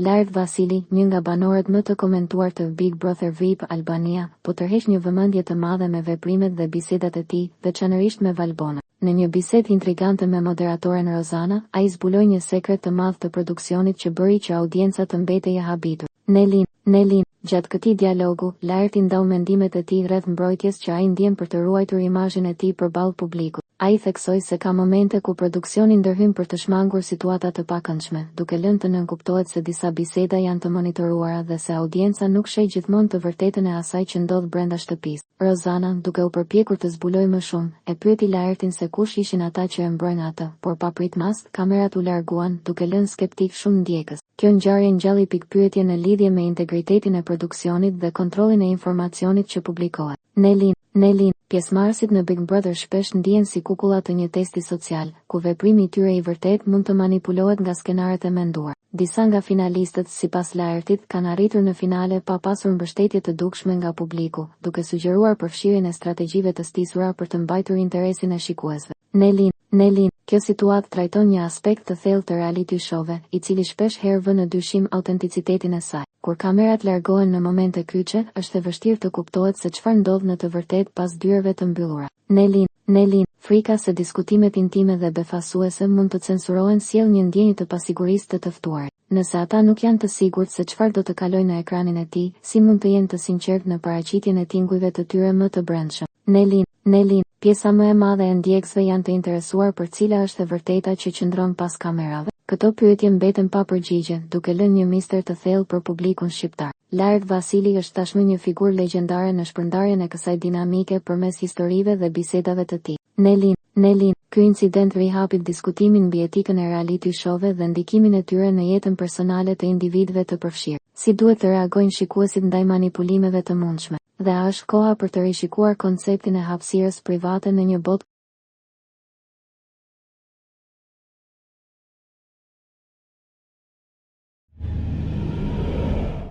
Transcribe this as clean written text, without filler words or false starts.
Laert Vasili, një nga banorët më të komentuar të Big Brother VIP Albania, po tërheq një vëmendje të madhe me veprimet dhe bisedat e tij, veçanërisht me Valbonën. Në një bisedë intrigante me moderatoren Rozana, ai zbuloi një sekret të madh të produksionit që bëri që audienca të mbetej e habitur. Nelin, Nelin, gjatë këtij dialogu, Laerti ndau mendimet e tij rreth mbrojtjes që ai ndjen për të ruajtur imazhin e tij përballë publikut. Ai theksoi se ka momente ku produksioni ndërhyn për të shmangur situata të pakëndshme, duke lënë të nënkuptohet se disa biseda janë të monitoruara dhe se audienca nuk sheh gjithmonë të vërtetën e asaj që ndodh brenda shtëpisë. Rozana, duke u përpjekur të zbulojë më shumë, e pyeti Laertin se kush ishin ata që e mbrojnë atë, por papritmas, kamerat u larguan, duke lënë skeptikë shumë ndjekës. Kjo ngjarje ngjalli pikëpyetje në lidhje me integritetin e produksionit dhe kontrollin e informacionit që publikohet. Nelin, Nelin, pjesëmarrësit në Big Brother shpesh ndihen si kukulla të një testi social, ku veprimi i tyre i vërtetë mund të manipulohet nga skenarët e menduar. Disa nga finalistët, sipas Laertit, kanë arritur në finale pa pasur mbështetje të dukshme nga publiku, duke sugjeruar përfshirjen e strategjive të stisura për të mbajtur interesin e shikuesve. Nelin, Nelin, kjo situatë trajton një aspekt të thellë të reality show-ve, i cili shpesh herë vë në dyshim autenticitetin e saj. Kur kamerat largohen në momente kyçe, është e vështirë të kuptohet se çfarë ndodh në të vërtetë pas dyerve të mbyllura. Nelin, Nelin, frika se diskutimet intime dhe befasuese mund të censurohen sjell një ndjenjë të pasigurisë te të ftuarit. Nëse ata nuk janë të sigurt se çfarë do të kalojë në ekranin e tij, si mund të jenë të sinqertë në paraqitjen e tingujve të tyre më të brendshëm? Nelin, Nelin, pjesa më e madhe e ndjekësve janë të interesuar për cila është e vërteta që qëndron pas kamerave? Këto pyetje mbeten pa përgjigje, duke lënë një mister të thellë për publikun shqiptar. Laert Vasili është tashmë një figurë legjendare në shpërndarjen e kësaj dinamike përmes historive dhe bisedave të tij. Nelin, Nelin, ky incident rihapi diskutimin mbi etikën e reality show-ve dhe ndikimin e tyre në jetën personale të individëve të përfshirë. Si duhet të reagojnë shikuesit ndaj manipulimeve të mundshme? Dhe a është koha për të rishikuar konceptin e hapësirës private në një botë?